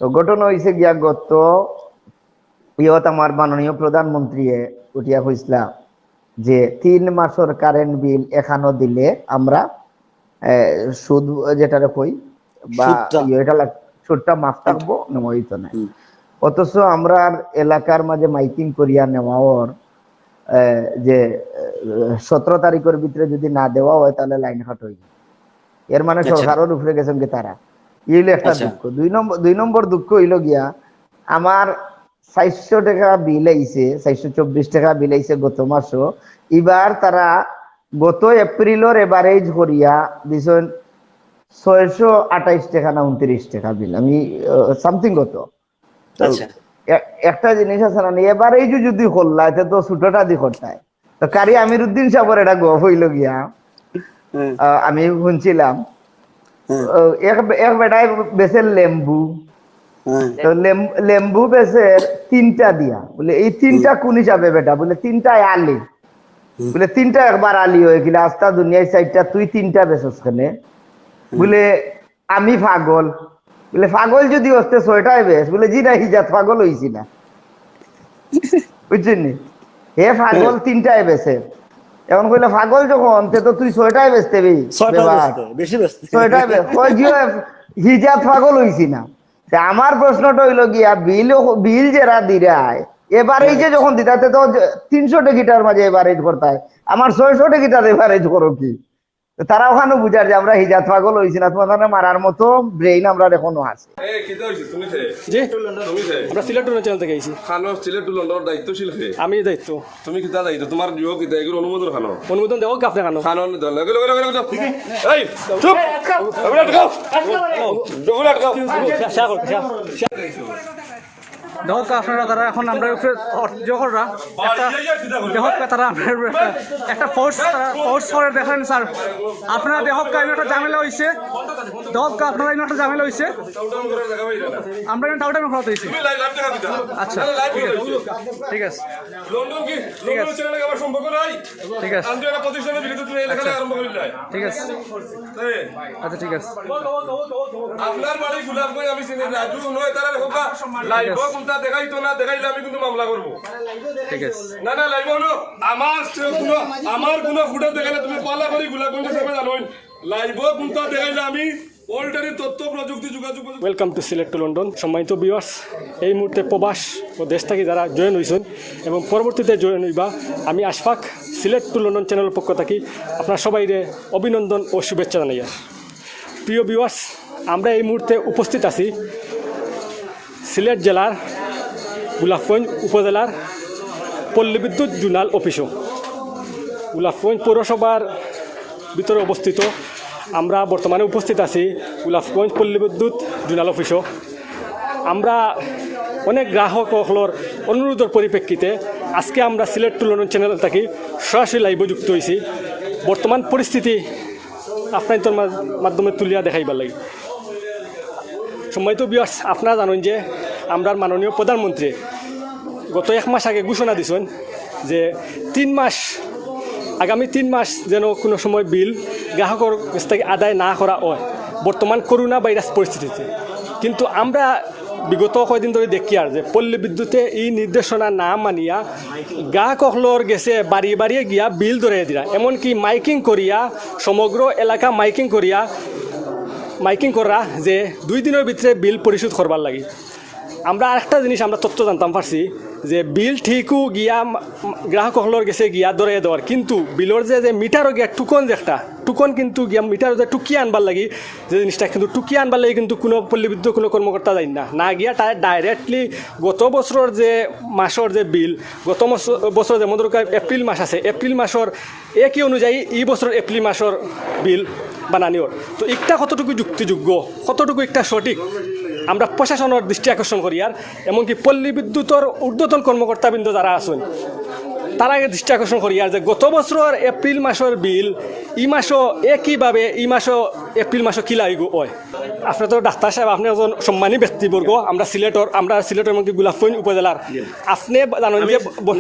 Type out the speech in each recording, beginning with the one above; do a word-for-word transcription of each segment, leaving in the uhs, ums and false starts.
তো ঘটনা হইছে গিয়া, গত ইয়ত আমার মাননীয় প্রধানমন্ত্রীয়ে উঠিয়া কইছলা যে তিন মাসর কারেন্ট বিল এখানো দিলে আমরা, এ, সুদ যেটারে কই বা সুদটা। ইয়ে, এটা লাগ-, সুদটা মাফ থাকবো, নেওয়া হইতো না। হুম। অথচ আমরা এলাকার মাঝে মাইকিং করিয়া নেওয়া ওর, এ, যে, এ, সতেরো তারিখের ভিতরে যদি না দেওয়া হয়, তাহলে লাইন কাট হইবে। এর মানে আচ্ছা। সরকারের উপরে গেছেন কি তারা? এই হইলো একটা আচ্ছা। দুঃখ। দুই নম্বর, দুই নম্বর দুঃখ হইলো গিয়া, আমার চারশো টাকা বিল আইছে, চারশো চব্বিশ টাকা বিল আইছে গত মাসও। এবার তারা গত এপ্রিলর এভারেজ করিয়া দিছেন ছয়শো আঠাইশ টাকা না ঊনত্রিশ টাকা বিল, আমি, আহ, সামথিং গত। তো আচ্ছা। এ-, একটা জিনিস আছে না, এভারেজও যদি করলা, এতে তো ছোটটা দি করতায়। তো কারি আমিরুদ্দিন সাহেবের এটা গপ হইল গিয়া, হুম। আহ, আমি শুনছিলাম, হুম। আহ, এক বে-, এক বেটায় বেচে লেম্বু। হুম। তো লেম-, লেম্বু বেচে তিনটা দিয়া, বলে, "এই তিনটা হুম। কোন হিসাবে বেটা?" বলে, "তিনটায় আলি।" হুম। বলে, "তিনটা একবার আলি হয়ে গেলে আস্তা দুনিয়ায় চারটা, তুই তিনটা বেচস কেনে?" হুম। বলে, "আমি পাগল।" বলে, "পাগল যদি হস্তে ছয়টায় বেচ।" বলে, "জি না, হিজাত পাগল হইছি না।" বুঝছেন নি? হে পাগল হ্যাঁ। তিনটায় বেচে। এখন কইলে, "পাগল যখন, তে তো তুই ছয়টায় বেচতে বে-, ছয়টায় বেবার। বেচতে, বেশি বেচতে। ছয়টায় বে-, কয়, জি, হিজাত পাগল হইছি না।" তে আমার প্রশ্নটা হইল গিয়া, বিল, বিল যেরা দিরায়, এভারেজে হ্যাঁ। যখন দিতা, তে তো তিনশো টেকিটার মাঝে এভারেজ করতায়। আমার ছয়শো টেকিটার এভারেজ করো কি? তো তারা ওখানে বুঝার যে আমরা হিজাত পাগল হইছি না, তোমাদের মারার মতো ব্রেইন আমরা এখনো আছে। এই, কিতা হইছে? তুমি কে? জি? তুমি কে? আমরা সিলেট টুলন্ডন চ্যানেল থেকে আইছি। খানো সিলেট টুলন্ডনর দায়িত্বশীল কে? আমি দায়িত্ব। তুমি কিতা দায়িত্ব? তোমার নিয়োগ কিতা? এগুলো অনুমোদন খানো? অনুমোদন দেওয়া আপনি খানো? খানো নি দল। এগুলো, এগুলো, এগুলো, এগুলো। এই, চুপ! এগুলো আটকাও। এগুলো আটকাও। দেখো আপনারা, তারা এখন আমরা উপরে অর্থ জোগাড়রা একটা, দেখো তারা আমরা উপরে একটা, একটা ফোর্স, তারা ফোর্স করে দেখেন স্যার, আপনারা দেখো এমন একটা ঝামেলা হইছে, দেখো আপনারা এমন একটা ঝামেলা হইছে, আমরা এখানে টাউটামি করা হইছে। আচ্ছা, ঠিক আছে, ঠিক আছে। লন্ডন কি? ঠিক আছে। লন্ডন চ্যানেলে আমার সম্পর্ক নাই? ঠিক আছে। আমি তো একটা প্রতিষ্ঠানের বিরুদ্ধে তুমি এই লেখাটা আচ্ছা। আরম্ভ করি নাই। ঠিক আছে। এই। আচ্ছা, ঠিক আছে। আপনার বাড়ি গোলাপগঞ্জ আমি চিনি না। যদি নয় তারা লেখক লাইভ ঠিক আছে। কোনটা দেখাইতো না, দেখাইলে আমি কিন্তু মামলা করব। ঠিক আছে। না, না, লাইভ হলো। আমার সে কোনো, আমার কোনো ফুটেজ দেখালে তুমি পালা করি গোলাপগঞ্জের সামনে জানোই। লাইভ কোনটা দেখাইলে আমি অলরেডি তথ্য প্রযুক্তি যোগাযোগ প্রযুক্তি welcome to Sylhet to London. সম্মানিত ভিউয়ার্স, এই মুহূর্তে প্রবাস ও দেশ থাকি যারা জয়েন হইছেন এবং পরবর্তীতে জয়েন হইবা, আমি আশফাক সিলেট টু লন্ডন চ্যানেলের পক্ষ থাকি আপনারা সবাইরে অভিনন্দন ও শুভেচ্ছা জানাইয়ার। প্রিয় ভিউয়ার্স, আমরা এই মুহূর্তে উপস্থিত আছি সিলেট জেলার গোলাপগঞ্জ উপজেলার পল্লী বিদ্যুৎ জোনাল অফিসও। গোলাপগঞ্জ পৌরসভার ভিতরে অবস্থিত। আমরা বর্তমানে উপস্থিত আছি গোলাপগঞ্জ পল্লী বিদ্যুৎ জোনাল অফিসও। আমরা অনেক গ্রাহক অকলর অনুরোধর পরিপ্রেক্ষিতে আজকে আমরা সিলেট টু লন্ডন চ্যানেল থাকি সরাসরি লাইভে যুক্ত হইছি। বর্তমান পরিস্থিতি আপনাদের মা-, মাধ্যমে তুলিয়া দেখাইবার লাগি। সম্মানিত ভিউয়ার্স, আপনারা জানেন যে আমরার মাননীয় প্রধানমন্ত্রী গত এক মাস আগে ঘোষণা দিছেন যে তিন মাস, আগামী তিন মাস যেন কোনো সময় বিল গ্রাহকর কাছ থেকে আদায় না করা হয় বর্তমান করোনা ভাইরাস পরিস্থিতিতে। কিন্তু আমরা বিগত কয়দিন ধরি দেখিয়ার যে পল্লী বিদ্যুতে এই নির্দেশনা না মানিয়া গ্রাহক অকলর গেছে বাড়ি বাড়িয়ে গিয়া বিল ধরাইয়া দিরা, এমনকি মাইকিং করিয়া সমগ্র এলাকা মাইকিং করিয়া, মাইকিং করা যে দুই দিনের ভিতরে বিল পরিশোধ করবার লাগি। আমরা আরেকটা জিনিস আমরা তথ্য জানতাম পারছি যে বিল ঠিকও গিয়া মা-, মা-, গ্রাহক অকলর গেছে গিয়া ধরাইয়া দেওয়ার, কিন্তু বিলর যে, যে মিটারও গিয়া টুকন যে একটা, টুকন কিন্তু গিয়া মিটারও যে টুকিয়া আনবার লাগি, যে জিনিসটা কিন্তু টুকিয়া আনবার লাগি কিন্তু কোনো পল্লী বিদ্যুৎ কোনো কর্মকর্তা যাইন না, না গিয়া তারা ডাইরেক্টলি গত বছরর যে মাসর যে বিল, গত মস-, বছর যেমন ধরো এপ্রিল মাস আছে, এপ্রিল মাসর একই অনুযায়ী এই বছর এপ্রিল মাসর বিল বানানি ওর। তো একটা কতটুকু যুক্তিযোগ্য, কতটুকু একটা সঠিক, আমরা প্রশাসনের দৃষ্টি আকর্ষণ করিয়ার, এমনকি পল্লী বিদ্যুতর ঊর্ধ্বতন কর্মকর্তাবৃন্দ যারা আছেন, তারা দৃষ্টি আকর্ষণ করিয়ার যে গত বছরর এপ্রিল মাসর বিল এই মাসও একইভাবে এই মাসও এপ্রিল মাসো কিলা অইবো অয়। আপনে তো ডাক্তার সাব, আপনে একজন সম্মানী ব্যক্তিবর্গ। আমরা সিলেটর, আমরা সিলেটর এমনকি গোলাপগঞ্জ উপজেলার। আপনে জানইন যে ব-,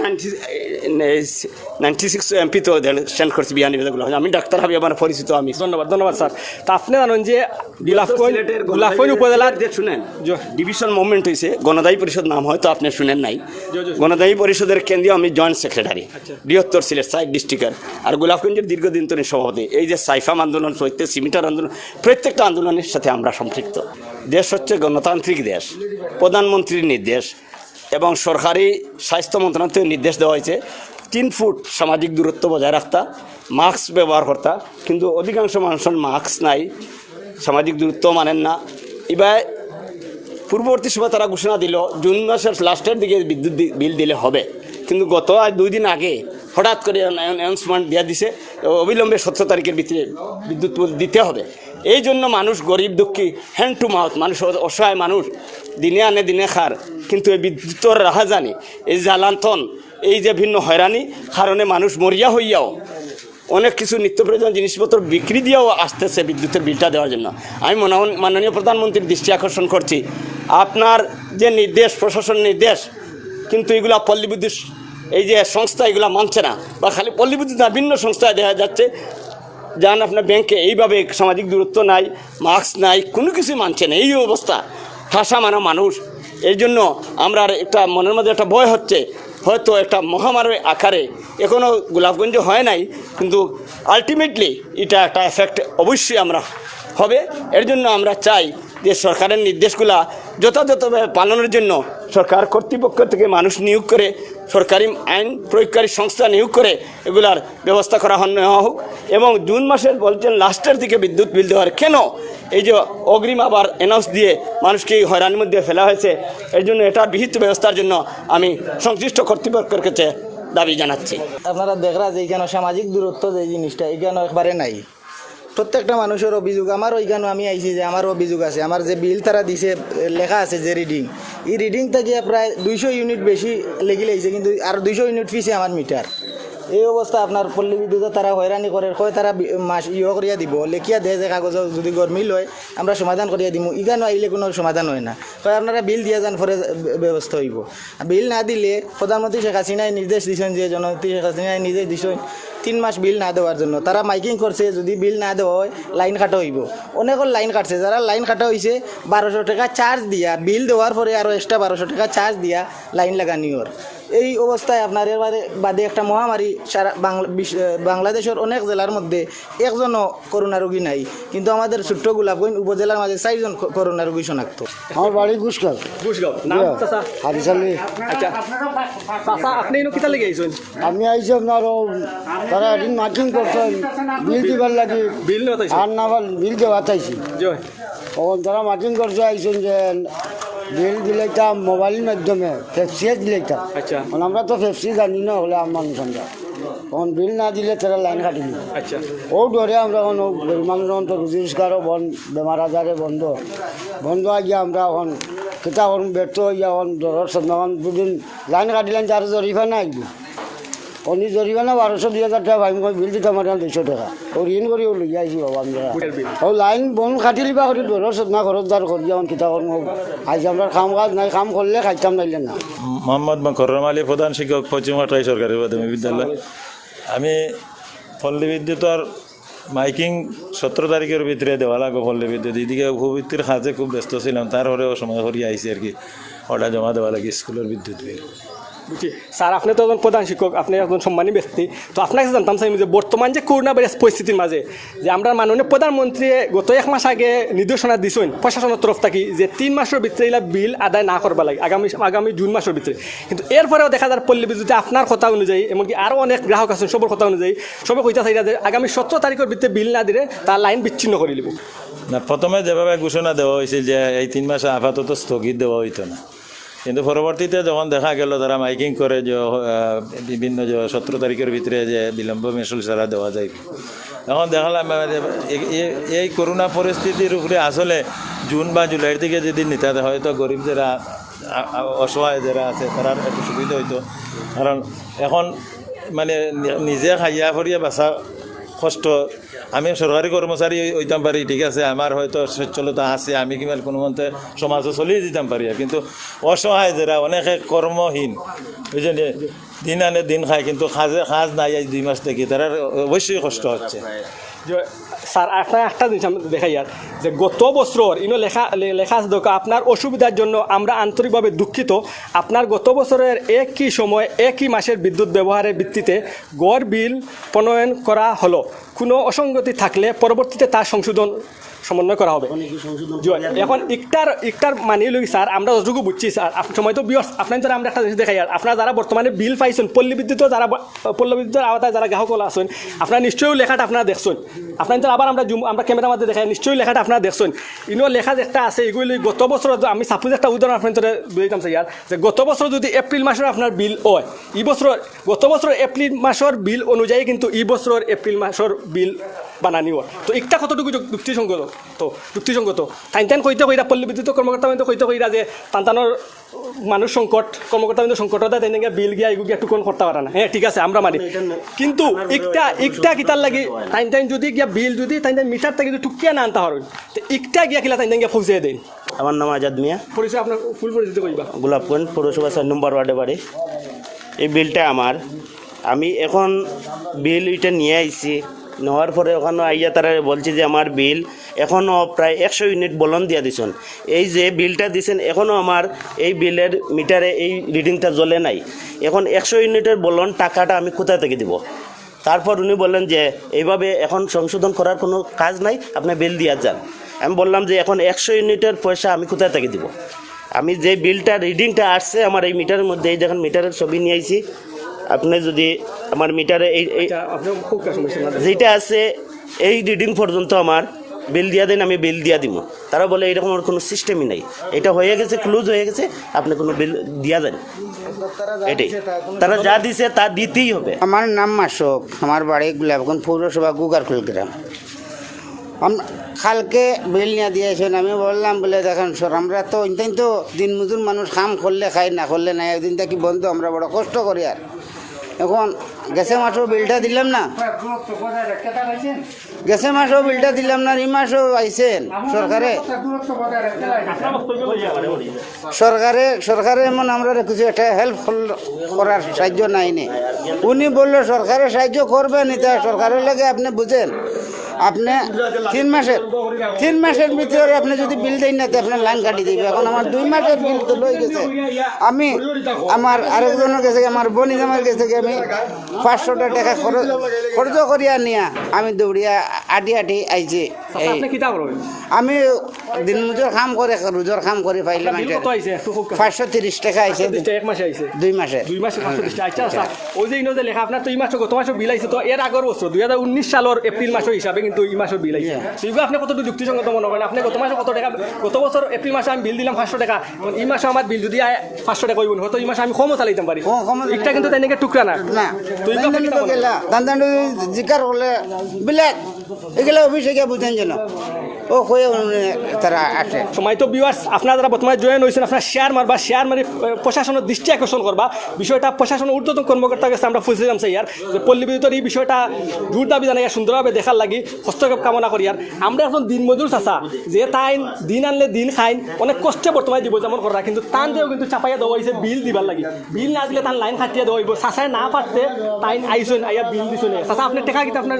নাইনটি সিক্স এমপি তো সেন্ড করছি বিয়ানীবাজার গোলাপগঞ্জ। আমি ডাক্তার হাবিব, আমার পরিচিত আমি। ধন্যবাদ, ধন্যবাদ স্যার। তা আপনে জানইন যে গোলাপগঞ্জ, সিলেটের গোলাপগঞ্জ উপজেলার যে শুনেন, জি। ডিভিশন মুভমেন্ট হয়েছে, গণদায়ী পরিষদ নাম হয়তো আপনি শুনেন নাই। জি, জি। গণদায়ী পরিষদের কেন্দ্রীয় আমি জয়েন্ট সেক্রেটারি, আচ্ছা। বৃহত্তর সিলেট সাইড ডিস্ট্রিক্টের। আর গোলাপগঞ্জের দীর্ঘদিন ধরে সভাপতি। এই যে সাইফা আন্দোলন, সৈতে সিমিটার আন্দোলন, প্রত্যেকটা আন্দোলনের সাথে আমরা সম্পৃক্ত। দেশ হচ্ছে গণতান্ত্রিক দেশ, প্রধানমন্ত্রীর নির্দেশ এবং সরকারি স্বাস্থ্য মন্ত্রণালয় থেকে নির্দেশ দেওয়া হয়েছে তিন ফুট সামাজিক দূরত্ব বজায় রাখতা, মাস্ক ব্যবহার করতা, কিন্তু অধিকাংশ মানুষের মাস্ক নাই, সামাজিক দূরত্ব মানেন না। এবার পূর্ববর্তী সময় তারা ঘোষণা দিল জুন মাসের লাস্টের দিকে বিদ্যুৎ দি-, বিল দিলে হবে, কিন্তু গত আজ দুই দিন আগে হঠাৎ করে অ্যানাউন্সমেন্ট দিয়ে দিছে, অবিলম্বে সতেরো তারিখের ভিতরে বিদ্যুৎ বিল দিতে হবে। এই জন্য মানুষ গরিব দুঃখী, হ্যান্ড টু মাউথ, মানুষ অ-, অসহায় মানুষ, দিনে আনে দিনে খার, কিন্তু এই বিদ্যুতের রাহাজানি, এই জ্বালাতন, এই যে ভিন্ন হয়রানি কারণে মানুষ মরিয়া হইয়াও অনেক কিছু নিত্য প্রয়োজন জিনিসপত্র বিক্রি দিয়েও আসতেছে বিদ্যুতের বিলটা দেওয়ার জন্য। আমি মনে হয় মাননীয় প্রধানমন্ত্রীর দৃষ্টি আকর্ষণ করছি, আপনার যে নির্দেশ, প্রশাসন নির্দেশ, কিন্তু এগুলা পল্লী বিদ্যুৎ, এই যে সংস্থা, এগুলা মানছে না, বা খালি পল্লী বিদ্যুৎ না, ভিন্ন সংস্থায় দেখা যাচ্ছে যান আপনার ব্যাংকে, এইভাবে সামাজিক দূরত্ব নাই, মাস্ক নাই, কোনো কিছু মানছে না। এই অবস্থা, ঠাসা মানা মানুষ। এই জন্য আমরা একটা মনের মধ্যে একটা ভয় হচ্ছে, হয়তো একটা মহামারীর আকারে এখনও গোলাপগঞ্জে হয় নাই, কিন্তু আলটিমেটলি এটা একটা এফেক্ট অবশ্যই আমরা হবে। এর জন্য আমরা চাই যে সরকারের নির্দেশগুলা যথাযথভাবে পালনের জন্য সরকার কর্তৃপক্ষ থেকে মানুষ নিয়োগ করে, সরকারি আইন প্রয়োগকারী সংস্থা নিয়োগ করে এগুলার ব্যবস্থা করা হন-, নেওয়া হোক। এবং জুন মাসের বলছেন লাস্টের দিকে বিদ্যুৎ বিল দেওয়ার, কেন এই যে অগ্রিম আবার অ্যানাউন্স দিয়ে মানুষকে এই হয়রানির মধ্যে ফেলা হয়েছে, এর জন্য এটার বিহিত ব্যবস্থার জন্য আমি সংশ্লিষ্ট কর্তৃপক্ষের কাছে দাবি জানাচ্ছি। আপনারা দেখরা যে এখানে সামাজিক দূরত্ব যে জিনিসটা এখানে একবারে নাই। প্রত্যেকটা মানুষের অভিযোগ, আমার ওইখানে আমি আইছি যে আমার অভিযোগ আছে, আমার যে বিল তারা দিছে, লেখা আছে যে রিডিং, এই রিডিং থেকে প্রায় দুইশো ইউনিট বেশি লেগি লাইছে, কিন্তু আর দুইশো ইউনিট পিছে আমার মিটার। এই অবস্থা আপনার পল্লী বিদ্যুতে তারা হয়রানি করে, কয় তারা বি-, মাস ইয়ে করিয়া দিব, লেখিয়া দেয় যে কাগজ যদি গরমিল হয় আমরা সমাধান করিয়া দিমু, ইখানো আইলে কোনো সমাধান হয় না, কয় আপনারা বিল দিয়া যান, পরে ব্য-, ব্যবস্থা হইব। বিল না দিলে প্রধানমন্ত্রী শেখ হাসিনায় নির্দেশ দিয়েছেন যে জননেত্রী শেখ হাসিনায় নির্দেশ দিয়েছেন তিন মাস বিল না দেওয়ার জন্য। তারা মাইকিং করছে, যদি বিল না দেওয়া হয় লাইন কাটা হইব। অনেকের লাইন কাটছে, যারা লাইন কাটা হইছে বারোশো টাকা চার্জ দিয়া, বিল দেওয়ার পরে আরও এক্সট্রা বারোশো টাকা চার্জ দিয়া লাইন লাগানি ওর। এই অবস্থায় আপনার এর বাদে, বাদে একটা মহামারী সারা বাংলা-, বিশ্ব-, বাংলাদেশের অনেক জেলার মধ্যে একজনও করোনা রোগী নাই, কিন্তু আমাদের ছোট্ট গোলাপগঞ্জ উপজেলার মাঝে চারজন ক-, করোনা রোগী শনাক্ত। আমার বাড়ি ঘুষগাঁও। ঘুষগাঁও। নাম? ইয়া, চাচা? হাদিস আলী। আচ্ছা। চাচা, আপনি এনে কিতা লাগি আইছেন? আমি আইছি আপনার ও, তারা এদিন মাইকিং করছেন বিল দিবার লাগি। বিল নেওয়া চাইছেন? আর না পার বিল দেওয়া চাইছি। জি ভাই। ও তারা মাইকিং করছে আইছেন যে বিল দিলাইতাম মোবাইলের মাধ্যমে, পেপসিয়ে দিলাইতাম। আচ্ছা। মানে আমরা তো পেপসি জানি না হলে আমার মানুষ আমরা। তখন বিল না দিলে তারা লাইন কাটিল। আচ্ছা। ও ডরে আমরা এখন ও গরিব মানুষ এখন তো রুজি রোজগারও বন্ধ, বেমার আজারে বন্ধ। বন্ধ হয়ে গিয়া আমরা এখন কিতা করুন, ব্যর্থ হয়ে গিয়া এখন ডরর সামনে এখন দুদিন লাইন কাটিলেন, তার জরিফা না আইব। উনি জরিমানা বারোশো দুই হাজার টাকা পাইম, কই বিল দিতাম আর দুইশো টাকা। ও ঋণ করিও লইয়া আইছি বাবা আমরা। ও লাইন বন্ধ কাটিলি বা করি ডরর সামনে খরচদার করি এখন কিতা করুন। আজ আমরা কাম কাজ নাই, কাম করলে খাইতাম নাইলে না। মোহাম্মদ মোকররম আলী, প্রধান শিক্ষক, পশ্চিম কাটরাই সরকারি প্রাথমিক বিদ্যালয়। আমি পল্লী বিদ্যুতর মাইকিং সতেরো তারিখের ভিতরে দেওয়া লাগবো পল্লী বিদ্যুৎ। এদিকে উপবৃত্তির কাজে খুব ব্যস্ত ছিলাম, তারপরেও সময় করিয়া আইছি আর কি, ওটা জমা দেওয়া লাগে স্কুলের বিদ্যুৎ বিল। বুঝছি। স্যার, আপনি তো একজন প্রধান শিক্ষক, আপনি একজন সম্মানী ব্যক্তি, তো আপনার কাছে জানতাম চাই যে বর্তমান যে করোনা ভাইরাস পরিস্থিতির মাঝে যে আমরা মাননীয় প্রধানমন্ত্রী গত এক মাস আগে নির্দেশনা দিছেন প্রশাসনের তরফ থাকি যে তিন মাসের ভিতরে ইলা বিল আদায় না করবা লাগে আগামী, আগামী জুন মাসের ভিতরে, কিন্তু এরপরেও দেখা যায় পল্লী বিদ্যুতে আপনার কথা অনুযায়ী, এমনকি আরও অনেক গ্রাহক আছেন, সবর কথা অনুযায়ী সবে কইতা চাইরা যে আগামী সতেরো তারিখের ভিতরে বিল না দিলে তার লাইন বিচ্ছিন্ন করে দিব। না, প্রথমে যেভাবে ঘোষণা দেওয়া হয়েছিল যে এই তিন মাস আপাতত স্থগিত দেওয়া হইতো না, কিন্তু পরবর্তীতে যখন দেখা গেল তারা মাইকিং করে যে, আহ, বিভিন্ন যে সতেরো তারিখের ভিতরে যে বিলম্ব মাসুল ছাড়া দেওয়া যায়, এখন দেখালাম, আহ, যে এ-, এ-, এই করোনা পরিস্থিতির উপরে আসলে জুন বা জুলাইয়ের দিকে যদি নিতে হয়, হয়তো গরিব যারা আ-, আ-, অসহায় যারা আছে তারার একটু সুবিধা হইতো। কারণ এখন মানে নি-, নিজে খাইয়া পড়িয়া বাঁচা কষ্ট। আমি সরকারি কর্মচারী অই-, অইতাম পারি, ঠিক আছে, আমার হয়তো সচ্ছলতা আছে, আমি কিবা কোনো মতে সমাজে চলিয়ে দিতাম পারি, কিন্তু অসহায় যারা, অনেকে কর্মহীন, বুঝলেন, দিন আনে দিন খায়, কিন্তু কাজে কাজ নাই, আজ দুই মাস থাকি তারার অবশ্যই কষ্ট হচ্ছে। যে স্যার, আপনার একটা জিনিস আমি দেখাইয়ার যে গত বছরর ইনো লেখা লে- লেখা আছে, দেখো, আপনার অসুবিধার জন্য আমরা আন্তরিকভাবে দুঃখিত। আপনার গত বছরের একই সময় একই মাসের বিদ্যুৎ ব্যবহারের ভিত্তিতে গড় বিল প্রণয়ন করা হলো। কোনো অসঙ্গতি থাকলে পরবর্তীতে তা সংশোধন সমন্বয় করা হবে। জি, এখন ইকটার ইকটার মানি লই স্যার, আমরা যতটুকু বুঝছি স্যার, আপ- সময় তো বিয়স আপনার ধরে আমরা একটা জিনিস দেখাইয়ার, আপনারা যারা বর্তমানে বিল পাইছেন, পল্লী বিদ্যুৎ যারা ব- পল্লী বিদ্যুতের আওতায় যারা গ্রাহক আছেন, আপনারা নিশ্চয়ই লেখাটা আপনারা দেখছেন। আপনার ধরে আবার আমরা জুম আমরা ক্যামেরার মধ্যে দেখাই, নিশ্চয়ই লেখাটা আপনারা দেখছেন। ইনো লেখা একটা আছে, এগুলি গত বছর তো আমি সাপোজ একটা উদাহরণ আপনার ধরে দিতাম স্যার, যে গত বছর যদি এপ্রিল মাসের আপনার বিল হয়, এই বছর গত বছর এপ্রিল মাসের বিল অনুযায়ী কিন্তু এই বছর এপ্রিল মাসের বিল বানানি হয়। তো একটা কতটুকু যুক- যুক্তিসঙ্গত? তো যুক্তিসঙ্গত। তাইন তাইন কইতে কইরা, পল্লী বিদ্যুৎ কর্মকর্তা কিন্তু কইতে কইরা যে তান তানোর মানুষ সংকট, কর্মকর্তা কিন্তু সংকট, তাই তাইন গিয়া বিল গিয়া এগু গিয়া টুকন করতে পারে না। হ্যাঁ, ঠিক আছে, আমরা মানি। কিন্তু একটা একটা কিতার লাগি তাইন তাইন যদি গিয়া বিল যদি তাইন তাইন মিটার থেকে যদি টুকিয়া না আনতে পারেন, তো একটা গিয়া কিলা তাইন তাইন গিয়া পৌঁছে দেন। আমার নাম আজাদ মিয়া। পরিচয়, আপনার ফুল পরিচিত কইবা। গোলাপগঞ্জ পৌরসভা ছয় নম্বর ওয়ার্ডে বাড়ি। এই বিলটা আমার, আমি এখন বিল এটা নিয়ে আইছি, নেওয়ার পরে ওখানে আইয়া তারা বলছে যে আমার বিল এখনও প্রায় একশো ইউনিট বলন দিয়া দিছেন। এই যে বিলটা দিছেন, এখনও আমার এই বিলের মিটারে এই রিডিংটা জ্বলে নাই। এখন একশো ইউনিটের বলন টাকাটা আমি কোথা থেকে দিব? তারপর উনি বললেন যে এইভাবে এখন সংশোধন করার কোনো কাজ নাই, আপনি বিল দিয়া যান। আমি বললাম যে এখন একশো ইউনিটের পয়সা আমি কোথায় থেকে দিব? আমি যে বিলটা রিডিংটা আসছে আমার এই মিটারের মধ্যে, এই দেখেন মিটারের ছবি নিয়ে আইছি। আপনি যদি আমার মিটারে এই এই আচ্ছা, আপনার খুব সমস্যা না। যেটা আছে এই রিডিং পর্যন্ত আমার বিল দিয়া দেন, আমি বিল দিয়া দিব। তারা বলে এরকম কোনো সিস্টেমই নাই, এটা হয়ে গেছে, ক্লোজ হয়ে গেছে, আপনি কোনো বিল দিয়া দেন। এটাই, তারা যা দিছে তা দিতেই হবে। আমার নাম মাসুক, আমার বাড়ি গোলাপগঞ্জ পৌরসভা গুগারখোল গ্রাম। আম- কালকে বিল নিয়ে দিয়েছেন, আমি বললাম বলে, "দেখেন স্যার, আমরা তো ইনতাইন তো দিনমজুর মানুষ, কাম করলে খাই, না করলে নাই, একদিন থাকি বন্ধ, আমরা বড় কষ্ট করি।" আর এখন গেছে মাসও বিলটা দিলাম না, গেছে মাসও বিলটা দিলাম না, এই মাসও আইছেন সরকারে। সরকারে সরকারে এমন আমরা কিছু একটা হেল্প করার সাহায্য নাই নি। উনি বললো সরকারে সাহায্য করবেন, এটা সরকারের লগে আপনি বুঝেন, আপনি তিন মাসের তিন মাসের ভিতরে আপনি যদি বিল দেন না, তো আপনার লাইন কাটি দিবে। এখন আমার দুই মাসের বিল তো লই গেছে। আমি আমার আরেকজনের গেছে, আমার বনি জামার গেছে গিয়ে আমি পাঁচশোটা টাকা খরচ খরচ করিয়া নিয়া আমি দৌড়িয়া আটি আটি আইছি। এই আপনি কিতা করবেন? আমি দিনমজুর কাম করে, রোজর কাম করে পাইলাম বিল এটা। কত আইছে একটু খুব? পাঁচশো তিরিশ টাকা আইছে দুইটা এক মাসে আইছে। দুই মাসে। দুই মাসে পাঁচশো বিশ টাকা। আচ্ছা, আচ্ছা। ওই যে ইনো যে লেখা আপনার তো এই মাসে, গত মাসে বিল আইছে, তো এর আগর বছর দুই হাজার উনিশ সালের এপ্রিল মাসের হিসাবে কিন্তু এই মাসের বিল আইছে। তো এগুলো আপনি কতটুকু যুক্তিসঙ্গত মনে করেন? আপনি গত মাসে কত টাকা, গত বছর এপ্রিল মাসে আমি বিল দিলাম পাঁচশো টাকা, এখন এই মাসে আমার বিল যদি আয় পাঁচশো টাকা হইব, হয়তো এই মাসে আমি কমও চালাইতাম পারি। কম, কমও চালাইতাম একটা কিন্তু তাই নাকি টুকরা না। না, তো এগুলো আপনি কিতা মনে করেন? দান দান জিকার করলে বিলে এগুলা অফিসে গিয়া বুঝেন যেন। ও কয়ে উনি তারা আসে। সময় তো ভিউয়ার্স, আপনারা যারা বর্তমানে জয়েন হয়েছেন, আপনারা শেয়ার মারবা, শেয়ার মারি আহ, প্রশাসনের দৃষ্টি আকর্ষণ করবা। বিষয়টা প্রশাসনের ঊর্ধ্বতন কর্মকর্তার কাছে আমরা পৌঁছে দিলাম স্যার, যে পল্লী বিদ্যুতের এই বিষয়টা জোর দাবি জানাইয়া সুন্দরভাবে দেখার লাগি হস্তক্ষেপ কামনা করি। আর আমরা এখন দিনমজুর চাচা, যে তাইন দিন আনলে দিন খাইন, অনেক কষ্টে বর্তমানে জীবনযাপন করা, কিন্তু তান দেও কিন্তু চাপাইয়া দেওয়া হয়েছে বিল দিবার লাগি। বিল না দিলে তান লাইন কাটিয়া দেওয়া হইব। চাচায় না পারতে তাইন আইসইন, আইয়া বিল দিছইন। চাচা, আপনি টাকা কিতা আপনার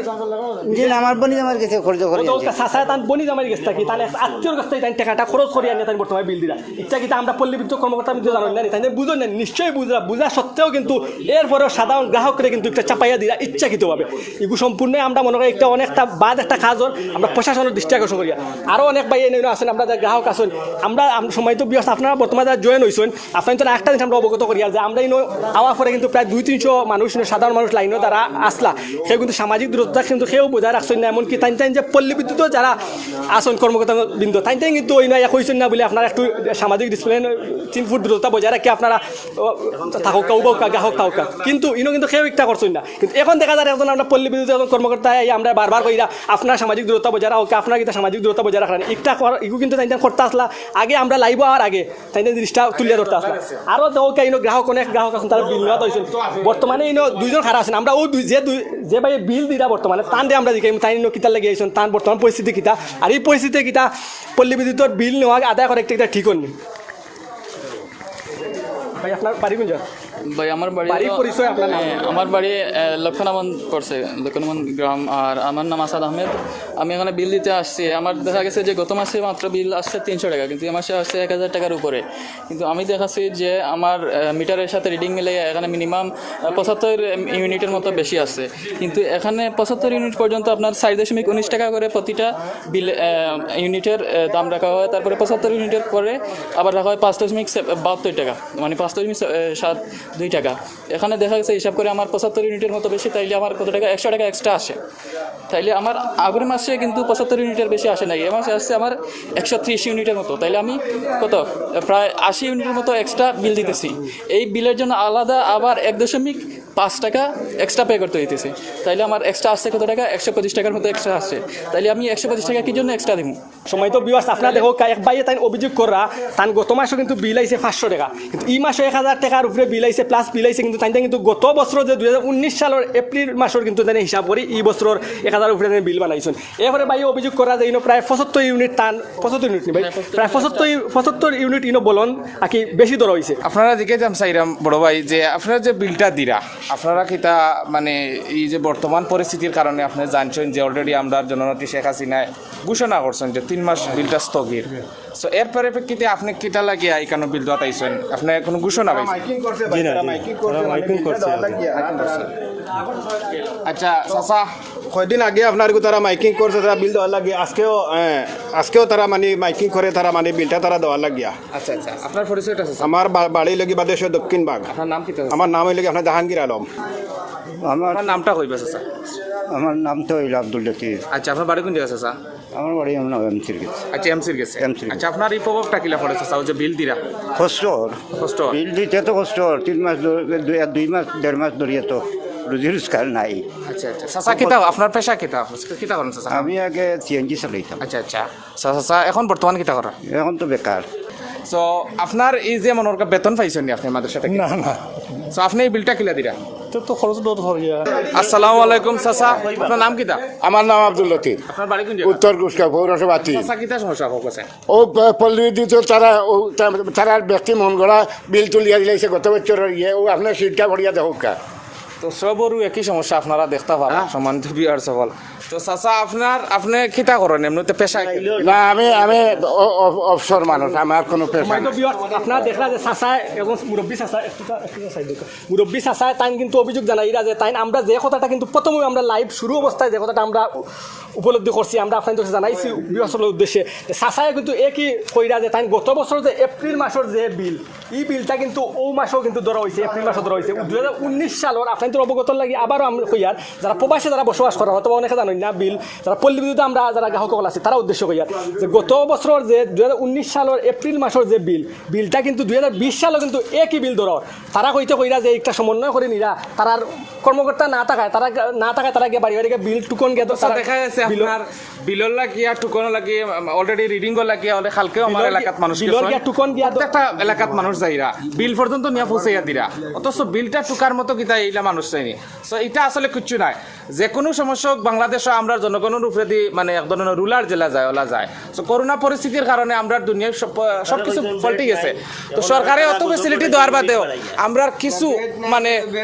জি না, আমার বনি আমার গেছে খরচ করে ও তো চাচায় তান বনি জামাইর গেছ থাকি, তান এক আত্মীয়র গেছ থাকি তাইন টাকাটা খরচ করি আনিয়া তাইন বর্তমানে বিল দিরা। ইটা কিতা আমরা পল্লী বিদ্যুৎ কর্মকর্তা আমি জানাই না, তাইন বুঝইন না, নিশ্চয়ই বুঝরা, বুঝা সত্ত্বেও কিন্তু এরপরেও সাধারণ গ্রাহকরে কিন্তু একটা চাপাইয়া দিরা ইচ্ছাকৃতভাবে। এগু সম্পূর্ণ আমরা মনে করি একটা অনেকটা বাদ একটা কাজ ওর, আমরা প্রশাসনের দৃষ্টি আকর্ষণ করি। আরও অনেক ভাই এনে আছেন, আমরা যারা গ্রাহক আছেন, আমরা আম- সম্মানিত ভিউয়ার্স, আপনারা বর্তমানে যারা জয়েন হইছেন, আপনারা তো একটা জিনিস আমরা অবগত করি আর যে আমরা ইনো আওয়ার পরে কিন্তু প্রায় দুই তিনশো মানুষ, ইনো সাধারণ মানুষ লাইনও তারা আসলা, কেউ কিন্তু সামাজিক দূরত্বটা কিন্তু কেউ বজায় রাখছেন না। এমনকি তাইন তাইন যে পল্লী বিদ্যুৎও যারা আছইন কর্মকর্তা বৃন্দ, তাইন তাইন কিন্তু ওই না, এক হইছইন না বলে আপনারা একটু সামাজিক ডিসিপ্লিন, তিন ফুট দূরত্ব বজায় রাখি আপনারা, ও, থাকউক্কা, উবাউক্কা, গ্রাহক থাকউক্কা। কিন্তু ইনো কিন্তু কেউ একটা করছইন না। কিন্তু এখন দেখা যায় একজন আমরা পল্লী বিদ্যুৎ একজন কর্মকর্তা আই, আমরা বারবার কইরা আপনারা সামাজিক দূরত্ব বজায় রাখউক্কা, আপনারা কিন্তু সামাজিক দূরত্ব বজায় রাখরা না। একটা কর-, ইগু কিন্তু তাইন তাইন করতা আসলা, আগে আমরা লাইভ আর আগে তাইন তাইন জিনিসটা তুলিয়া ধরতা আসলা। আরো দেখউক্কা ইনো গ্রাহক, অনেক গ্রাহক আছইন, তারা বিল নেওয়াত আইছইন। বর্তমানে ইনো দুইজন খাড়া আছইন, আমরা ও দুই, যে দুই, যে ভাইয়ে বিল দিরা বর্তমানে, তান দে আমরা জিকাইমু, তাইন ইনো কিতার লাগি আইছইন, তান বর্তমান পরিস্থিতি কিতা, আর এই পরিস্থিতি কিতা পল্লী বিদ্যুতের বিল নেওয়া আদায় করে একটা, একটা ঠিক অইনি। ভাই, আপনার বাড়ি কোন জায়গা? ভাই, আমার বাড়ি বাড়ির হলো, পরিচয় আপনার নাম? হ্যাঁ, আমার বাড়ি, আহ, লক্ষণামন পড়ছে, লক্ষণামন গ্রাম। আর আমার নাম আসাদ আহমেদ। আমি এখানে বিল দিতে আসছি। আমার দেখা গেছে যে গত মাসে মাত্র বিল আসছে তিনশো টাকা, কিন্তু এ মাসে আসছে এক হাজার টাকার উপরে। কিন্তু আমি দেখাচ্ছি যে আমার, আহ, মিটারের সাথে রিডিং মিলে এখানে মিনিমাম, আহ, পঁচাত্তর ইউনিটের মতো বেশি আছে। কিন্তু এখানে পঁচাত্তর ইউনিট পর্যন্ত আপনার চার দশমিক উনিশ টাকা করে প্রতিটা বিল, আহ, ইউনিটের, আহ, দাম রাখা হয়। তারপরে পঁচাত্তর ইউনিটের পরে আবার রাখা হয় পাঁচ দশমিক বাহাত্তর টাকা, মানে পাঁচ দশমিক সাত দুই টাকা। এখানে দেখা গেছে হিসাব করে আমার পঁচাত্তর ইউনিটের মতো বেশি, তাইলে আমার কত টাকা, একশো টাকা এক্সট্রা আসে। তাইলে আমার আগের মাসে কিন্তু পঁচাত্তর ইউনিটের বেশি আসে নাই, এ মাসে আসছে আমার একশো ত্রিশ ইউনিটের মতো। তাইলে আমি কত, প্রায় আশি ইউনিটের মতো এক্সট্রা বিল দিতেছি। এই বিলের জন্য আলাদা আবার এক দশমিক পাঁচ টাকা এক্সট্রা পে করতে হইতেছে। তাইলে আমার এক্সট্রা আসছে কত টাকা? একশো পঁচিশ টাকার মতো এক্সট্রা আসছে। তাইলে আমি একশো পঁচিশ টাকা কি জন্য এক্সট্রা দিব? সম্মানিত ভিউয়ার্স, আপনারা দেখউক্কা, এক ভাইয়ে তাইন অভিযোগ করা, তান গত মাসও কিন্তু বিল আইছে পাঁচশো টাকা, কিন্তু এই মাসও এক হাজার টাকার উপরে বিল আইছে, প্লাস বিল আইছে। কিন্তু তাইন তাইন কিন্তু গত বছর যে দুই হাজার উনিশ সালের এপ্রিল মাসের কিন্তু তাইন হিসাব করি এই বছরের এক হাজার উপরে তাইন বিল বানাইছইন। এরপরে ভাইয়ে অভিযোগ করা যে ইনো প্রায় পঁচাত্তর ইউনিট তান, পঁচাত্তর ইউনিট নি ভাই, প্রায় পঁচাত্তর, পঁচাত্তর ইউনিট ইনো বলন আর কি বেশি ধরা হইছে। আপনারা দিকে যাম চাইরাম বড় ভাই, যে আপনারা যে বিলটা দিরা, আপনারা কিতা মানে এই যে বর্তমান পরিস্থিতির কারণে আপনি জানছেন যে অলরেডি আমরা জননেত্রী শেখ হাসিনায় ঘোষণা করছেন যে তিন মাস বিলটা স্থগিত। তো এর পরিপ্রেক্ষিতে আপনি কিতা লাগিয়া এখানে বিল দেওয়াত আইছেন? আপনি কোনো ঘোষণা পাইছেন? মাইকিং করছে ভাই, জি না, তারা জি। মাইকিং করছে, তারা মানে মাইকিং বিলটা করছে দেওয়ার আর কি। লাগিয়া। মাইকিং করছে। আচ্ছা, চাচা। কয়দিন আগে আপনার গো তারা মাইকিং করছে, তারা বিল দেওয়ার লাগিয়া। আজকেও, হ্যাঁ, আজকেও তারা মানে মাইকিং করে, তারা মানে বিলটা তারা দেওয়ার লাগিয়া। আচ্ছা, আচ্ছা, আপনার পরিচয়টা চাচা? আমার বা-, বাড়ি লগি বাদেশ্বর দক্ষিণ বাগ। আপনার নাম কিতা চাচা? আমার নাম হইল কি আপনার জাহাঙ্গীর আলম। আমার, আপনার নামটা কইবা চাচা? আমার নাম তো হইল আব্দুল লতিফ। আচ্ছা, আপনার বাড়ি কোন জায়গা চাচা? আমার বাড়ি আমার নাম এমসির গেছে। আচ্ছা, এমসির গেছে। এমসির গেছে। আচ্ছা, আপনার এই প্রভাবটা কিলা পড়ে চাচা, ওই যে বিল দিরা? কষ্ট। কষ্ট। বিল দিতে তো কষ্ট, তিন মাস ধরে, দুই, দুই মাস, দেড় মাস ধরিয়া তো রুজি রোজগার নাই। আচ্ছা, আচ্ছা। চাচা, কিতা, আপনার পেশা কিতা? কিতা করেন চাচা? আমি আগে সিএনজি চালাইতাম। আচ্ছা, আচ্ছা। চাচা, চাচা, এখন বর্তমান কিতা করেন? এখন তো বেকার। তো আপনার এই যে মনে করেন বেতন পাইছেন নি আপনি মাদ্রাসা থেকে? না, না। তো আপনি এই বিলটা কিলা দিরা? তো, তো খরচ দর হয়ে যায়। আসসালামু আলাইকুম চাচা, আপনার নাম কিতা? আমার নাম আব্দুল লতিফ। আপনার বাড়ি কোন জায়গা? উত্তর ঘোষকার পৌরসভা তিন। চাচা, কিতা সমস্যা হোক আছে? ও প-, পল্লী বিদ্যুৎ তারা, ও তা-, তারার ব্যক্তি মন গড়া বিল তুলিয়া দিলাইছে গত বছর ইয়ে, ও আপনার সিটটা ভরিয়া দেখউক্কা। তো সবরও একই সমস্যা আপনারা দেখতা পারা, হ্যাঁ। সম্মানিত ভিউয়ার সকল। তো চাচা, আপনার, আপনি কিতা করেন এমনিতে পেশা কি? না, আমি, আমি অ-, অ-, অবসর মানুষ, আমার কোনো পেশা সম্মানিত নাই। ভিউয়ার, আপনারা দেখলা যে চাচা এবং মুরব্বী চাচা, একটু তা-, একটু তা side দেখো। মুরব্বী চাচা তাইন কিন্তু অভিযোগ জানাইরা যে তাইন আমরা যে কথাটা কিন্তু প্রথমে আমরা লাইভ শুরু অবস্থায় যে কথাটা আমরা উ-, উপলব্ধি করছি, আমরা আপনাদের কাছে জানাইছি, ভিউয়ার্স সকলের উদ্দেশ্যে। চাচায় কিন্তু একই কইরা যে তাইন গত বছর যে এপ্রিল মাসের যে বিল, এই বিলটা কিন্তু ও মাসেও কিন্তু ধরা হইছে, এপ্রিল মাসে ধরা হইছে। দুই হাজার উনিশ সালের, আপনাদের অবগত লাগি আবারও আমি কইয়ার, যারা প্রবাসে যারা বসবাস করেন, হয়তো অনেকে জানেন না বিল, যারা পল্লী বিদ্যুতে আমরা যারা গ্রাহক সকল আছি, তারা উদ্দেশ্য কইয়ার যে গত বছরের যে দুই হাজার উনিশ সালের এপ্রিল মাসের যে বিল, বিলটা কিন্তু দুই হাজার বিশ সালেও কিন্তু একই বিল ধরা হয়। তারা কইতে কইরা যে একটা সমন্বয় করে নিরা, তারার কর্মকর্তা না থাকায়, তারা না থাকায় তারা গিয়া বাড়ি বাড়ি গিয়া বিল টুকন গিয়া তো তারা দেখা যাচ্ছে বিল আপনার বিলর লাগিয়া, টুকনর লাগিয়া, আম, already reading-র লাগিয়া, already কালকেও আমার বিলর এলাকাত মানুষ বিলর গেছেন। গিয়া টুকন গিয়া তো প্রত্যেকটা এলাকাত মানুষ যাইরা, বিল পর্যন্ত নিয়া পৌঁছাইয়া দিরা। অথচ বিলটা টুকার মতো কিতা এইলা মানুষ চাইনি। So, এটা আসলে কিচ্ছু নাই। যে কোনো সমস্যা হোক, বাংলাদেশও আমরা জনগণের উপরেদি, মানে, এক ধরনের রুলার যেলা যায়, ওলা যায়। So, করোনা পরিস্থিতির কারণে আমরা দুনিয়ার সব, সবকিছু পাল্টে গেছে। তো সরকারে অত facility দেওয়ার বাদেও আমরা কিছু, মানে,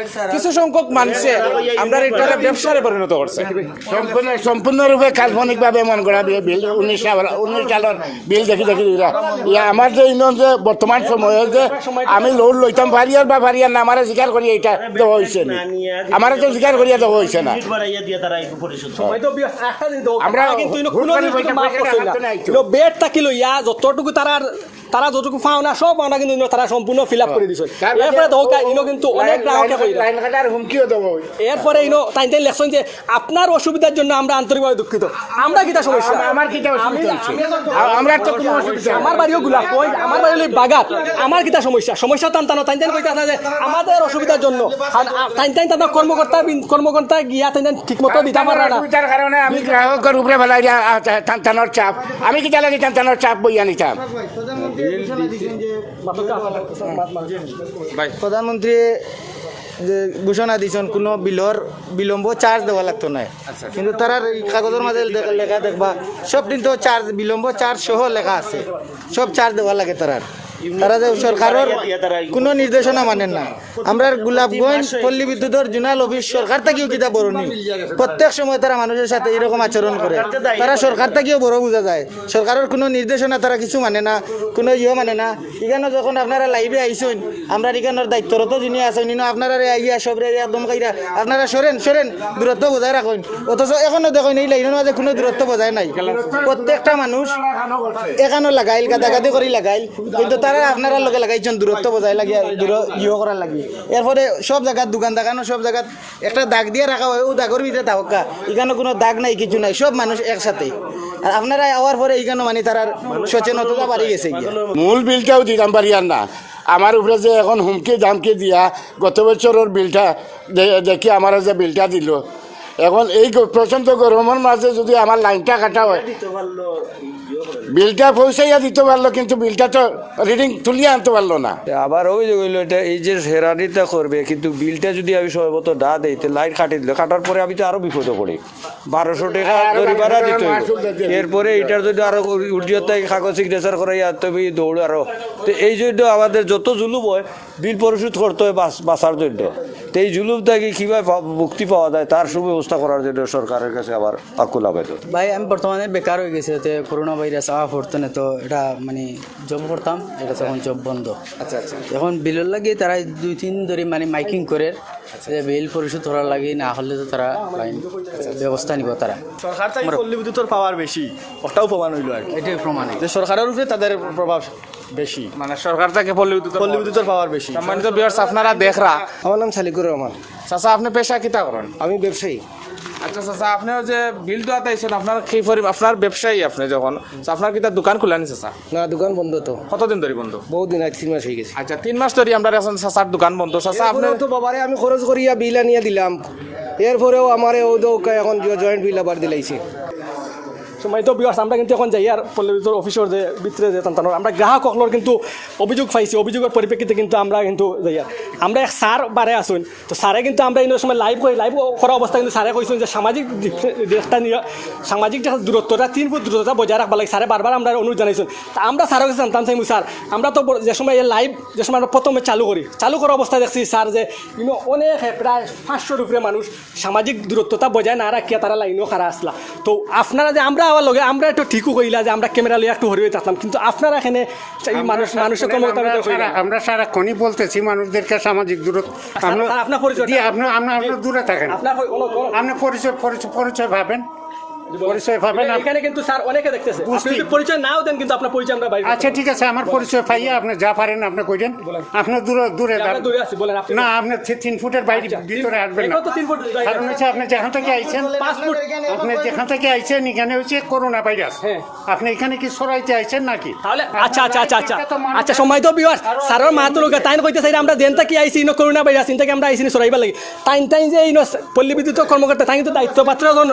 কিছু সংখ্যক মানুষে আমরা এটা ব্যবসায় পরিণত করছে। সম্পূর্ণ, সম্পূর্ণরূপে কাল্পনিকভাবে মন গড়া বিল, বিল উনিশ সাল, উনিশ সালের বিল দেখি দেখি দিরা। ইয়া, আমার যে ইউনিয়ন যে বর্তমান সময়ে যে আমি লোড লইতাম পারিয়ার বা পারিয়ার না, আমারে স্বীকার করিয়া ইটা দেওয়া অইছে না। আমারে তো স্বীকার করিয়া দেওয়া অইছে না। আমরা কিন্তু ইনো কোনো দিন মাফ করছে না। ইনো বেড থাকি লইয়া যতটুকু তারার, তারা যতটুকু পাওনা, সব পাওনা কিন্তু ইনো তারা সম্পূর্ণ ফিল আপ করি দিছে। এরপরে দেখো কা-, ইনো কিন্তু অনেক গ্রাহকে কইরা। লাইন কাটার হুমকিও দেওয়া অইছে। এরপরে ইনো তাইন তাইন লেখছইন যে আপনার অসুবিধার জন্য আমরা আন্তরিকভাবে দুঃখিত। আমরা কিতা সমস্যা? আমার কিতা অসুবিধা অইছে? আ-, আমরা তো কোনো অসুবিধা নাই। আমার বাড়িও গোলাপগঞ্জ, আমার বাড়ি অইলো বাগাত। আমার কিতা সমস্যা? সমস্যা তান তানো, তাইন তাইন কইতা আছে যে আমাদের অসুবিধার জন্য। আর, আ, তাইন তাইন তান কর্মকর্তা বিন-, কর্মকর্তা গিয়া তাইন তাইন ঠিক মতো দিতা পাররা না। অসুবিধার কারণে আমি গ্রাহকর উপরে ফেলাই দিয়া, আ, তা-, তান তানোর চাপ। আমি কিতা লাগি তান তানোর চাপ বইয়া নিতাম? প্রধানমন্ত্রী যে ঘোষণা দিছইন, কোনো বিলর বিলম্ব চার্জ দেওয়া লাগতো নায়। কিন্তু তারার এই কাগজর মাঝে লেখা, লেখা দেখবা, সব দিন তো চার্জ, বিলম্ব চার্জ সহ লেখা আছে, সব চার্জ দেওয়া লাগে তারার। তারা যে সরকারর কোনো নির্দেশনা মানেন না। আমরার গোলাপগঞ্জ পল্লী বিদ্যুতর জোনাল অফিস সরকার থাকিও কিতা বড় নি? প্রত্যেক সময় তারা মানুষের সাথে এরকম আচরণ করে। তারা সরকার থাকিও বড় বুঝা যায়। সরকারর কোনো নির্দেশনা তারা কিছু মানে না, কোনো ইয়ে মানে না। ইখানো যখন আপনারা লাইভে আইছইন, আমরার ইখানোর দায়িত্বরত যিনি আছইন, ইনো আপনারারে আইয়া সবরে আইয়া ধমকাইরা, "আপনারা সরেন, সরেন, দূরত্ব বজায় রাখইন।" অথচ এখনো দেখইন এই লাইনর মাঝে কোনো দূরত্ব বজায় নাই। প্রত্যেকটা মানুষ এখানো লাগাইল, গাদাগাদি করি লাগাইল, কিন্তু তারা আপনারার লগে লাগাইছইন দূরত্ব বজায় লাগিয়া, দূর ইয়ে করার লাগি। এরপরে সব জাগাত দোকান দোকানো সব জাগাত একটা দাগ দিয়া রাখা হয়, ও দাগর ভিতরে থাকউক্কা। ইখানো কোনো দাগ নাই, কিছু নাই, সব মানুষ একসাথে। আর আপনারা আওয়ার পরে ইখানো মানে তারার সচেতনতা বাড়ি গেছে গিয়া। মূল বিলটাও দিতাম পারিয়ার না। আমার উপরে যে এখন হুমকি ধামকি দিয়া গত বছরর বিলটা দে-, দেখি আমারে যে বিলটা দিল, এখন এই গ-, প্রচণ্ড গরমর মাঝে যদি আমার লাইনটা কাটা হয়, বিলটা পৌঁছাইয়া দিতে পারলো, কিন্তু বিলটা তো রিডিং তুলিয়া আনতে পারলো না। আবার অভিযোগ অইলো, এটা এই যে হেরানিটা করবে, কিন্তু বিলটা যদি আমি সময় মতো না দেই, তো লাইন কাটি দিল, কাটার পরে আমি তো আরো বিপদে পড়ি। বারোশো টেকা দড়ি ভাড়া দিতে হইব। এরপরে এটার জন্য আরো উর্জিয়ত থাকি কাগজ সিগনেচার করাইয়া আনতে হবে, দৌড় আরো। তো এই জন্য আমাদের যত জুলুম হয়, বিল পরিশোধ করতে হয় বাস-, বাঁচার জন্য। তো এই জুলুম থাকি কিভাবে পা-, মুক্তি পাওয়া যায়, তার সুব্যবস্থা করার জন্য সরকারের কাছে আমার আকুল আবেদন। ভাই, আমি বর্তমানে বেকার হয়ে গেছি, এতে করোনা ভাইরাস আওয়া পড়তো না, তো এটা মানে জব করতাম, এটা তখন জব বন্ধ। আচ্ছা, আচ্ছা। এখন বিলর লাগি তারা দুই তিন ধরে মানে মাইকিং করে যে বিল পরিশোধ করার লাগি, না হলে তো তারা লাইন ব্যবস্থা নিব তারা। সরকার থাকি পল্লী বিদ্যুতর পাওয়ার বেশি, ওটাও প্রমাণ হইল আর কি। এটাই প্রমাণ। যে সরকারের উপরে তাদের প্রভাব বেশি। মানে সরকার থাকি পল্লী বিদ্যুতর পল্লী বিদ্যুতর পাওয়ার বেশি। সম্মানিত ভিউয়ার্স, আপনারা দেখরা। আমার নাম সালিকুর রহমান। চাচা, আপনি পেশা কিতা করেন? আমি ব্যবসায়ী। আচ্ছা চাচা, আপনি যে বিল দেওয়াত আইছেন, আপনার কি পরি-, আপনার ব্যবসায়ী আপনি যখন, তো আপনার কিতা দোকান খোলা নি চাচা? না, দোকান বন্ধ তো। কতদিন ধরে বন্ধ? বহুত দিন, আজ তিন মাস হয়ে গেছে। আচ্ছা, তিন মাস ধরে আমরা এখন চাচার দোকান বন্ধ। চাচা, আপনি এরপরেও তো বাবারে আমি খরচ করিয়া বিল আনিয়া দিলাম, এরপরেও আমারে ও তো এখন জয়েন্ট বিল আবার দিলাইছে। সম্মানিত ভিউয়ার্স, আমরা কিন্তু এখন যাইয়ার পল্লী বিদ্যুতর অফিসর যে ভিতরে যে তান তানোর, আমরা গ্রাহক অকলর কিন্তু অভিযোগ পাইছি, অভিযোগর পরিপ্রেক্ষিতে কিন্তু আমরা কিন্তু যাইয়ার। আমরা এক স্যার বারে আছইন, তো স্যারে কিন্তু আমরা ইনো সময় লাইভ করি, লাইভ করা অবস্থা কিন্তু স্যারে কইছইন যে সামাজিক ডিস-, ডিস্টেন্স নিয়া, সামাজিক যে দূরত্বটা, তিন ফুট দূরত্বটা বজায় রাখবার লাগি স্যারে বারবার আমরা অনুরোধ জানাইছইন। তা আমরা স্যারর কাছে জানতাম চাইমু, স্যার, আমরা তো ব-, যে সময় এই লাইভ, যে সময় আমরা প্রথমে চালু করি, চালু করা অবস্থায় দেখছি স্যার যে ইনো অনেক, প্রায় পাঁচশোর উপরে মানুষ সামাজিক দূরত্বটা বজায় না রাখিয়া তারা লাইনও খাড়া আসলা। তো আপনারা যে আমরা আওয়ার লগে আমরা একটু ঠিকও কইলা যে আমরা ক্যামেরা লইয়া একটু হরিয়ে থাকলাম, কিন্তু আপনারা এখানে এই মানুষ, মানুষের কর্মকর্তা আমরা সারা-, আমরা সারাক্ষণই বলতেছি মানুষদেরকে সামাজিক দূরত্ব। স্যার, আমরা স্যার, আপনার পরিচয়টা? জি, আপনি, আপনি, আপনি দূরে থাকেন। আপনার পরি-, কোনো, কোনো আপনি পরিচয়, পরিচয়, পরিচয় পাবেন, পরিচয় পাবেন। এখানে কিন্তু স্যার অনেকে দেখতেছে। আপনি বুঝছি। যদি পরিচয় নাও দেন, কিন্তু আপনার পরিচয় আমরা বাইরে আচ্ছা, ঠিক আছে, আমার পরিচয় পাইয়া আপনি যা পারেন আপনি কইরেন। বলেন। আপনি দূরে, দূরে যে আমরা থাকেন। দূরে আছি, বলেন আপনি। না, আপনি থি-, তিন ফুটের বাইরে আচ্ছা, ভিতরে তিন, আসবেন না। এখন তো তিন ফুট বাইরে। কারণ হচ্ছে আপনি যেখান থেকে আইছেন, পাঁচ ফুট। আপনি যেখান থেকে আইছেন, এখানে হচ্ছে করোনা ভাইরাস। হ্যাঁ। আপনি এখানে কি ছড়াইতে আইছেন নাকি? তাহলে আচ্ছা, আচ্ছা, আচ্ছা, আচ্ছা। এটা তো মানুষ আচ্ছা, সম্মানিত ভিউয়ার্স, স্যারর মাত লগে তাইন কইতে চাইরা আমরা যেন থাকি আইছি, ইনো করোনা ভাইরাস, ইন থাকি আমরা আইছি নি ছড়াইবার লাগি। তাইন, তাইন যে ইনো পল্লী বিদ্যুৎ কর্মকর্তা, তাইন কিন্তু দায়িত্বপ্রাপ্ত একজন,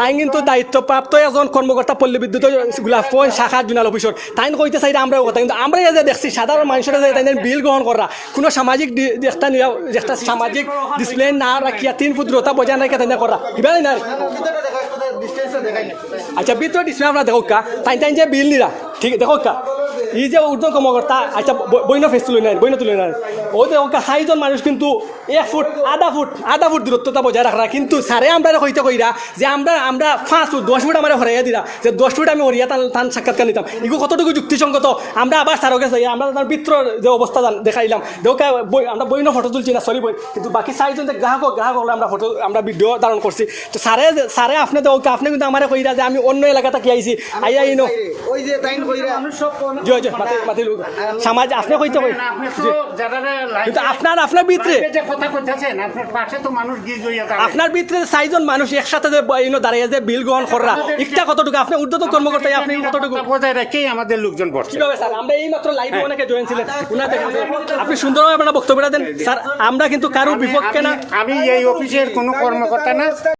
তাইন কিন্তু দায়িত্বপ্রাপ্ত একজন কর্মকর্তা পল্লী বিদ্যুৎ গোলাপগঞ্জ শাখা জোনাল অফিসর। তাইন কইতে চাইরা আমরাও কথা, কিন্তু আমরা এই যে দেখছি সাধারণ মানুষের যে তাইন বিল গ্রহণ করা, কোনো সামাজিক ডি-, একটা নিয়া-, একটা সামাজিক ডিসিপ্লিন না রাখিয়া তিন ফুট দূরতা বজায় না রাখিয়া তাইন করা। ইবা না? আচ্ছা, ভিতরে ডিসিপ্লিন আমরা দেখো কা, তাইন তাইন যে বিল নিরা, ঠিক দেখো কা। এই যে ঊর্ধ্বতন কর্মকর্তা, আচ্ছা, ব- বইন ফেস তুলে নেন, বইন তুলে নেন। ওই যে ওকে চাইরজন মানুষ কিন্তু এক ফুট, আধা ফুট, আধা ফুট দূরত্বটা বজায় রাখরা, কিন্তু স্যারে আমরারে কইতে কইরা যে আমরা, আমরা পাঁচ ফুট, দশ ফুট আমারে হরাইয়া দিরা, যে দশ ফুট আমি হরিয়া তান, তান সাক্ষাৎকার নিতাম। ইগু কতটুকু যুক্তিসঙ্গত? আমরা আবার স্যারর গেছে, আমরা তার ভিতর যে অবস্থা জান- দেখাইলাম, দেখো কা-, বই-, আমরা বইন ফটো তুলছি না, সরি বই, কিন্তু বাকি চাইরজন যে গ্রাহক, গ্রাহক হলে আমরা ফটো, আমরা ভিডিও ধারণ করছি। তো স্যারে, স্যারে আপনি তো, আপনি কিন্তু আমারে কইরা যে আমি অন্য এলাকা থাকি আইছি, আইয়া ইনো। ওই যে তাইন কইরা। জি, জি, মাতি, মাতি লোক। সমাজ আপনি কইতে কই। আপনি তো জি। যারা কিন্তু আপনার, আপনার ভিতরে যে কথা কইতেছেন, আপনার পাশে তো মানুষ গিজ হইয়া দাঁড়ায়। আপনার ভিতরে চাইরজন মানুষ একসাথে যে ব-, ইনো দাঁড়াইয়া যে বিল গ্রহণ কররা, একটা কতটুকু? আপনি ঊর্ধ্বতন কর্মকর্তা, আপনি কতটুকু? বজায় রেখেই আমাদের লোকজন বসছে। কিভাবে স্যার? আমরা এই মাত্র লাইভে অনেকে জয়েন ছিলেন, ওনারা দেখেন। আপনি সুন্দরভাবে আপনারা বক্তব্যটা দেন স্যার। আমরা কিন্তু কারোর বিপক্ষে না। আমি এই অফিসের কোনো কর্মকর্তা না।